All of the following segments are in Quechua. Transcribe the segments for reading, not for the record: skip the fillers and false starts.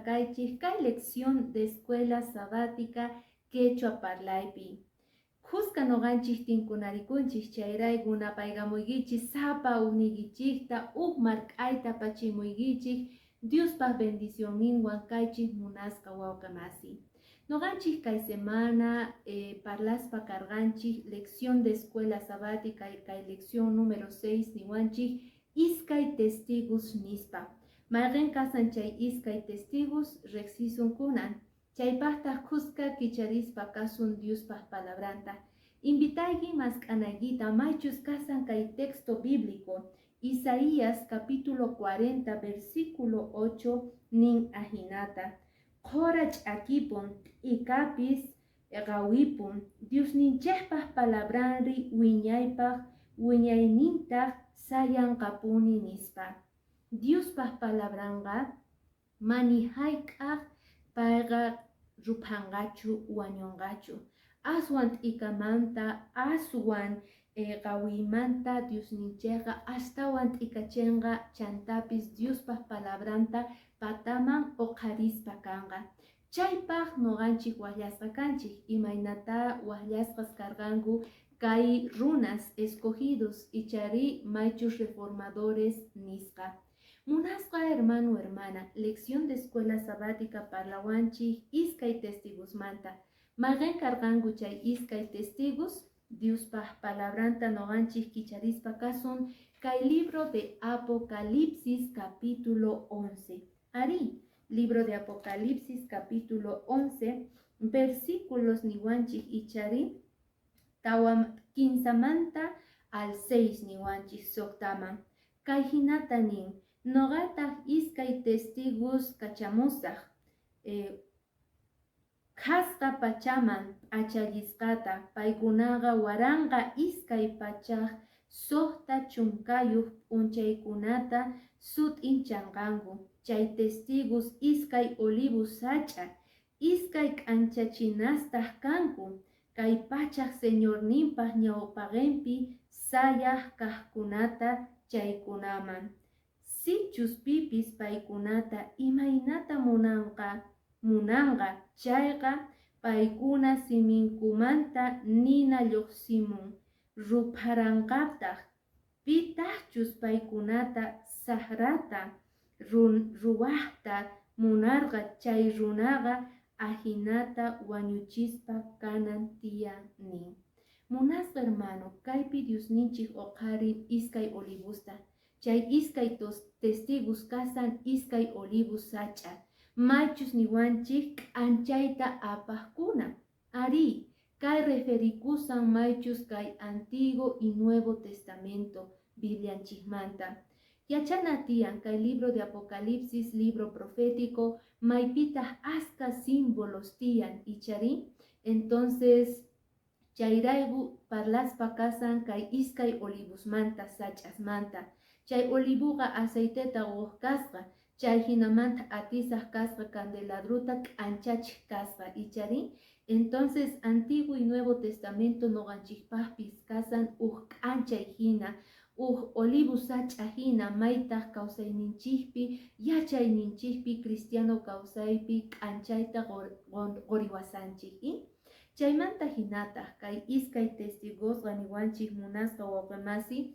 kaychik kay lección de escuela sabática quechua parlaypi. Khuska noqanchik tinkunarikunchik, chayrayku napaykamuykichik sapa uqniykichikta, uq mark'ayta pachimuykichik, Diospaq bendicionninwan kaychik, munasqa wawqi masi. Noqanchik kay semana parlaspa karqanchik lección de escuela sabática, kay lección número 6 niwanchik iskay testigos nispa. Mayqin kasan chay iskay testigos riqsisun kunan. Chaypaqtaq khuska kicharispa kasun Diospaq palabranta. Invitayki mask'anaykita maychus kasan kay texto bíblico. Isaías capítulo 40 versículo 8 nin ajinata: Qhora ch'akipun, t'ikapis qawipun, Diosninchikpaq palabranri wiñaypaq wiñaynintaq sayanqapuni nispa. Diospaq palabranqa mani hayk'aq payqa ruphanqachu, wañunqachu. Aswan t'ikamanta, aswan qawiymanta Diosninchikqa astawan t'ikachinqa, chantapis Diospaq palabranta pataman uqharispa kanqa. Chaypaq noqanchik waqllasqa kanchik, imaynata waqllasqas karqanku kay runas escogidos ichari maychus reformadores nisqa. Munasqa hermano, hermana, lección de escuela sabática parlawanchik iskay testigosmanta. Mayqin karqanku chay iskay testigos? Diospaq palabranta noqanchik kicharispa kasun kay libro de Apocalipsis capítulo 11. Ari, libro de Apocalipsis capítulo 11, versículos niwanchik ichari tawa kinsamanta al 6 niwanchik suqtaman. Kay hinata nin: noqataq iskay testigos kachamusaq khasqa pachaman p'achallisqata, paykunaqa 1260 p'unchaykunata sut'inchanqanku. Chay testigos iskay olivos sach'a, iskay k'anchachinastaq kanku, kay pachaq Señorninpaq ñawpaqinpi sayaq kaqkunata chaykunaman. Sichus pipis paykunata imaynata munanqa chayqa, paykuna siminkumanta nina lluqsimun, rupharanqataq. Pitaqchus paykunata saqrata ruwaqta munarqa chay runaqa ajinata wañuchispa kanan tiyan nin. Munasqa hermano, kaypi Diosninchik uqharin iskay olivosta. Chay iskay testigos kasan iskay olivos sach'a. Maychus niwanchik k'anchayta apaqkuna. Ari, kay referikusan maychus kay Antiguo y Nuevo Testamento Biblianchikmanta. Yachana tiyan kay libro de Apocalipsis, libro profético, maypitaq aska símbolos tiyan ichari. Entonces, chayrayku parlaspa kasan kay iskay olivosmanta, sach'asmanta. Chay olivoqa aceiteta quq kasqa, chay hinamanta atisaq kasqa candelabruta k'anchachiq kasqa ichari. Entonces, Antiguo y Nuevo Testamento noqanchikpaqpis kasan uq k'anchay hina, uq olivo sach'a hina, maytaq kawsayninchikpi, yachayninchikpi, cristiano kawsaypi k'anchayta quriwasanchik. Chaymanta hinataq kay iskay testigosqa niwanchik, munasqa wawqimasi,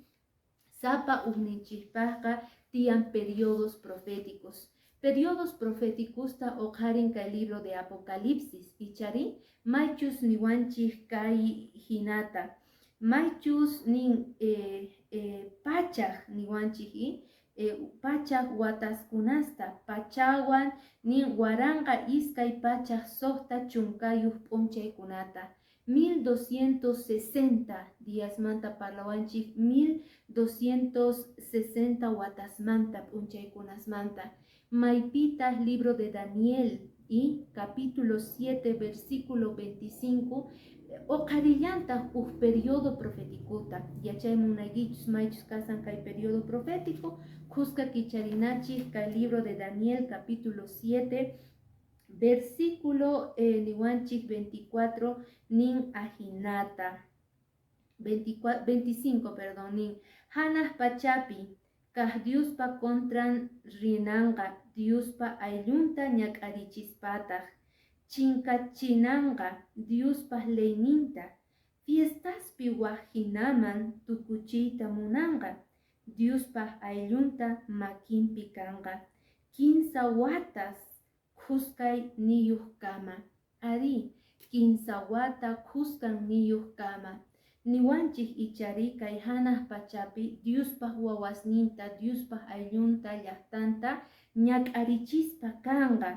sapa uqninchikpaqqa tiyan periodos proféticos. Periodos proféticosta uqharin kay libro de Apocalipsis ichari, maychus niwanchik kay hinata. Maychus nin pachaq niwanchik pachaq wataskunasta pachawan nin 1260 p'unchaykunata, 1260 díasmanta parlawanchik, 1260 watasmanta, p'unchaykunasmanta. Maypitaq libro de Daniel y capítulo 7 versículo 25 uqharillantaq uj periodo profeticota. Yachay munaykichus maychus kasan kay periodo profético, khuska kicharinachik kay libro de Daniel capítulo 7 versículo niwanchik 24 nin ajinata, 24, 25, perdón, nin: hanaq pachapi Kaj Diospa contran rinanqa, Diospa ayllunta ñak'arichispataj chinkachinanqa Diospa leyninta, fiestaspi waj jinaman tukuchiyta munanqa. Diospa ayllunta makimpi kanqa kinsa watas khuskayniyojkama. Arí, kinsa wata khuskanniyojkama. Niwanchik ichari kay hanaq pachapi Diospaj wawasninta, Diospaj ayllunta, llaqtanta ñak'arichispa kanqa.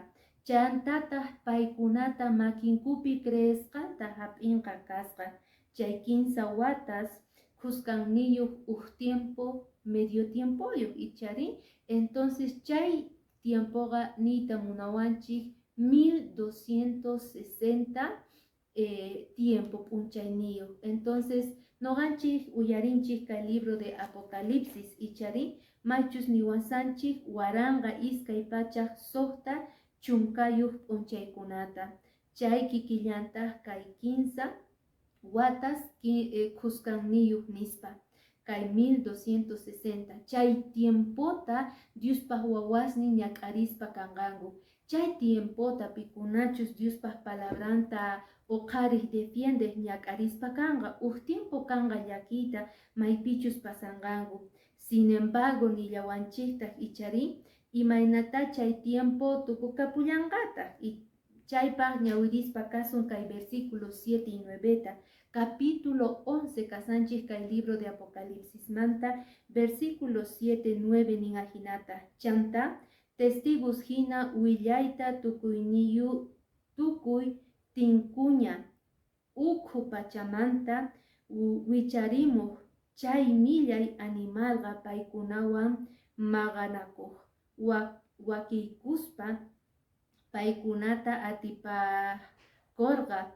Chantataq paykunata makinkupi creesqanta hap'inqa kasqa. Chay kinsa watas khuskanniyuq uj tiempo, medio tiempoyuq ichari. Entonces chay tiempoqa niyta munawanchik 1260 tiempo p'unchayniyuq. Entonces noqanchik uyarinchik kay libro de Apocalipsis ichari maychus niwasanchik 1260 p'unchaykunata. Chay kikillantaq kay kinsa watas khuskanniyuq nispa. Kay 1260 chay tiempota Diospaj wawasnin ñak'arispa kanqanku. Chay tiempota pikunachus Diospaj palabranta uqhariq defiendeq ñak'arispa kanqa. Uj tiempo kanqa llakiyta maypichus pasanqanku. Sin embargo, nillawanchiktaq ichari imaynata chay tiempo tukukapullanqataq. Y chaypaq ñawirispa kasun kay versículos 7 y 9 ta. Capítulo 11 kasanchik kay libro de Apocalipsis manta, versículos 7, 9 nin ajinata. Chanta, testigos hina willayta tukuyniyu tukuy tinkuña ukhu pachamanta wicharimuq chay millay animalqa paykunawan maqanakuq wakiykuspa paykunata atipakorqa,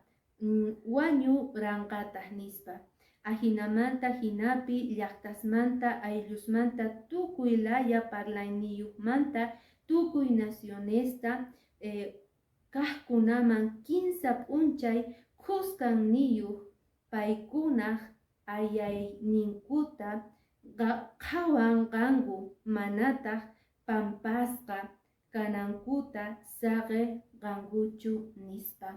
wañuranqataq nispa. Ajinamanta jinapi llaqtasmanta, ayllusmanta, tukuy laya parlayniyuqmanta, tukuy nacionesta kaqkunaman kinsa p'unchay khuskanniyuq paykunaq ayayninkuta qhawanqanku, manataq pampasqa kanankuta saqenqankuchu nispa.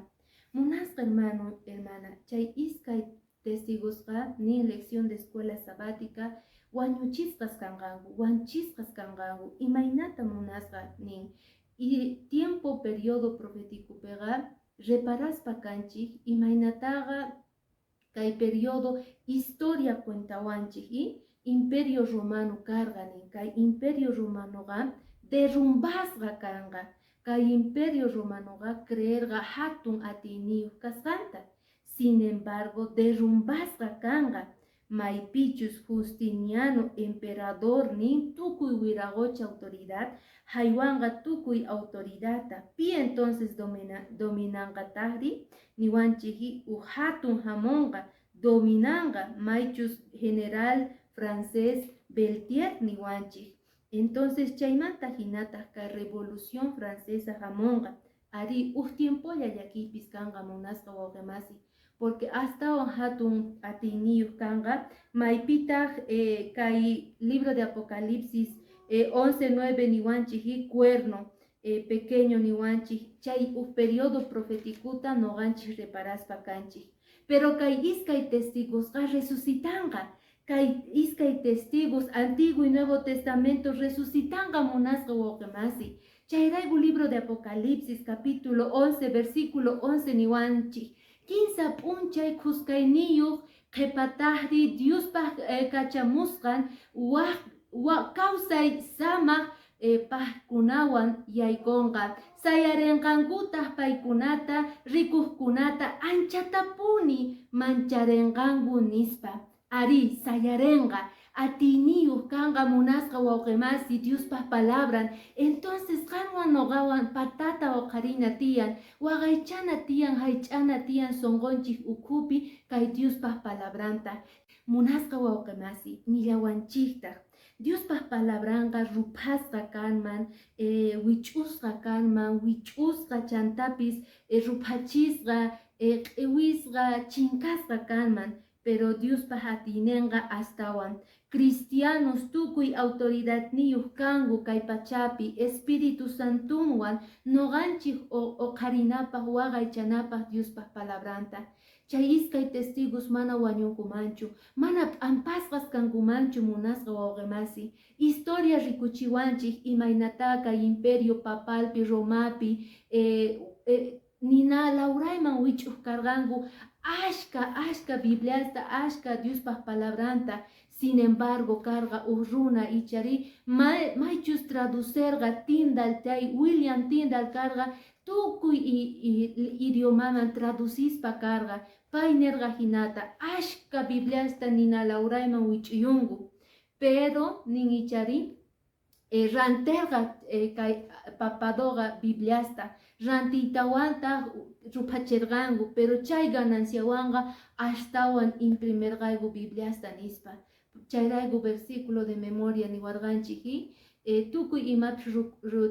Munasqa hermano, hermana, chay iskay testigosqa nin lección de escuela sabática wañuchisqas kanqanku, wanchisqas kanqanku. Imaynata munasqa nin. Y tiempo periodo profeticopiqa reparaspa kanchik imaynataqa kay periodo historia cuentawanchik y Imperio Romano karqa nin. Kay Imperio Romanoqa derrumbasqa kanqa. Kay Imperio Romanoqa creerqa hatun atiyniyuq kasqanta. Sin embargo, derrumbasqa kanqa. Maypichus Justiniano emperador nin tukuy wiraqocha autoridad haywanqa tukuy autoridadta. Pi entonces dominanqataqri? Niwanchik uj hatun hamunqa dominanqa maychus general francés Beltier niwanchik. Entonces chaymanta hinataq kay Revolución Francesa hamunqa. Ari, uj tiempolla llakiypis kanqa, munasqa wawqimasi, porque astawan hatun atiyniyuq kanqa. Maypitaq kay libro de Apocalipsis 11:9 niwanchik cuerno pequeño niwanchik. Chay uj periodo profetikuta noqanchik reparaspa kanchik. Pero kay iskay testigosqa resucitanqa. Kay iskay testigos, Antiguo y Nuevo Testamento, resucitanqa, munasqa wawqimasi. Chayrayku libro de Apocalipsis capítulo 11 versículo 11 niwanchik kinsa p'unchay khuskayniyuq qhipatajri Diospaj kachamusqan waj kawsay samaq pajkunawan yaykunqa, sayarinqankutaq paykunata rikuqkunata anchatapuni mancharinqanku nispa. Ari, sayarinqa, atiyniyuq kanqa, munasqa wawqimasi, Diospaj palabran. Entonces qanwan noqawan patata uqharina tiyan, waqaychana tiyan, haych'ana tiyan sunqunchik ukhupi kay Diospaj palabranta. Munasqa wawqimasi, nillawanchiktaq Diospaj palabranqa ruphasqa kanman, wich'usqa kanman, wich'usqa chantapis ruphachisqa, q'iwisqa, chinkasqa kanman, pero Diospaj atiyninqa astawan. Cristianos tukuy autoridadniyuq kanku kay pachapi Espíritu Santunwan noqanchik oqharinapaq waqaychanapaq Diospaq palabranta. Chay iskay testigos mana wañunkumanchu, mana p'ampasqas kankumanchu, munasqa wawqimasi. Historia rikuchiwanchik imaynata kay imperio papalpi, Romapi, nina lawrayman wich'uq karqanku ashka ashka Bibliasta, ashka Diospaq palabranta. Sin embargo, karqa uj runa ichari maychus traducerqa Tyndale, chay William Tyndale karqa, tukuy idiomaman traducispa karqa. Pay nirqa hinata: ashka Bibliasta nina lawrayman wich'uyunku, pero nin ichari rantirqa kay papadoqa Bibliasta, rantiytawantaq ruphachirqanku, pero chay gananciawanqa ashtawan imprimirqayku Bibliasta, nispa. Chayrayku versículo de memoria niwarqanchik tukuy imapis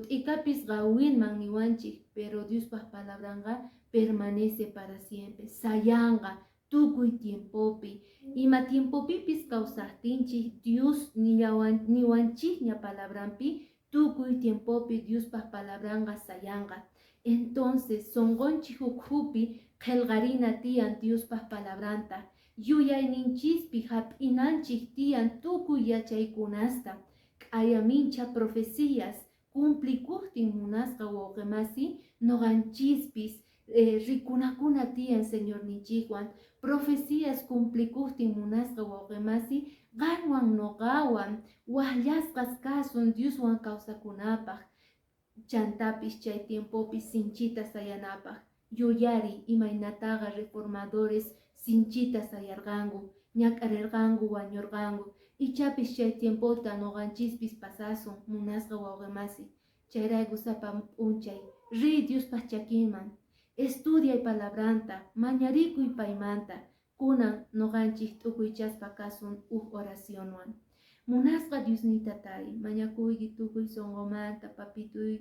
t'ikapis qawinman niwanchik, pero Diospaq palabranqa permanece para siempre, sayanqa tukuy tiempopi. Ima tiempopipis kawsaqtinchik, Dios niwanchikña palabranpi, tukuy tiempopi Diospaq palabranqa sayanqa. Entonces sunqunchik ukhupi qillqarina tiyan Diospaq palabranta, yuyayninchispi hap'inanchik tiyan tukuy yachaykunasta. K'ayamincha profecías cumplikuqtin, munasqa wawqimasi, noqanchispis rikunakuna tiyan Señorninchikwan. Profecías cumplikuqtin, munasqa wawqimasi, qanwan noqawan waqllasqas kasun Dioswan kawsakunapaq, chantapis chay tiempopi sinchita sayanapaq. Yuyari imaynataqa reformadores sinchita sayarqanku, ñak'arirqanku, wañurqanku. Ichapis chay tiempota noqanchispis pasasun, munasqa wawqimasi. Chayrayku sapa p'unchay riy Diospaq chakinman, estudiay palabranta, mañarikuy paymanta. Kunan noqanchik tukuychaspa kasun uj oracionwan. Munasqa Diosniy Tatay, mañakuyki tukuy sunqumanta, papituy,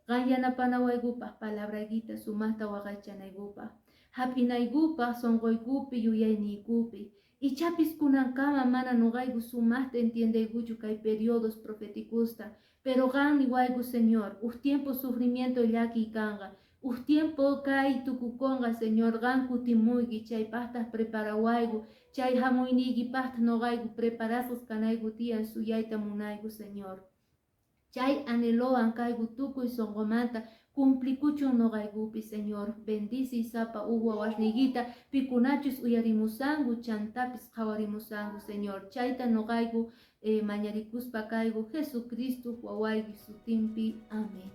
qan yanapanawaykupaq palabraykita sumaqta waqaychanaykupaq, hap'inaykupaq sunquykupi, yuyayniykupi. Ichapis kunankama mana noqayku sumaqta entiendeykuchu kay periodos profeticusta, pero qan niwayku, Señor, uj tiempo sufrimiento llakiy kanqa, uj tiempo kay tukukonqa, Señor, qan kutimuyki, chaypaqtaq preparawayku, chay hamuyniykipaqtaq noqayku preparasqas kanayku tiyan, suyayta munayku, Señor. Chay anhelowan kayku tukuy sunqumanta, cumplikuchun noqaykupi, Señor. Bendici sapa uj wawasniykita, pikunachus uyarimusanku, chantapis qhawarimusanku, Señor. Chayta noqayku mañarikuspa kayku Jesucristo wawayki sutinpi. Amén.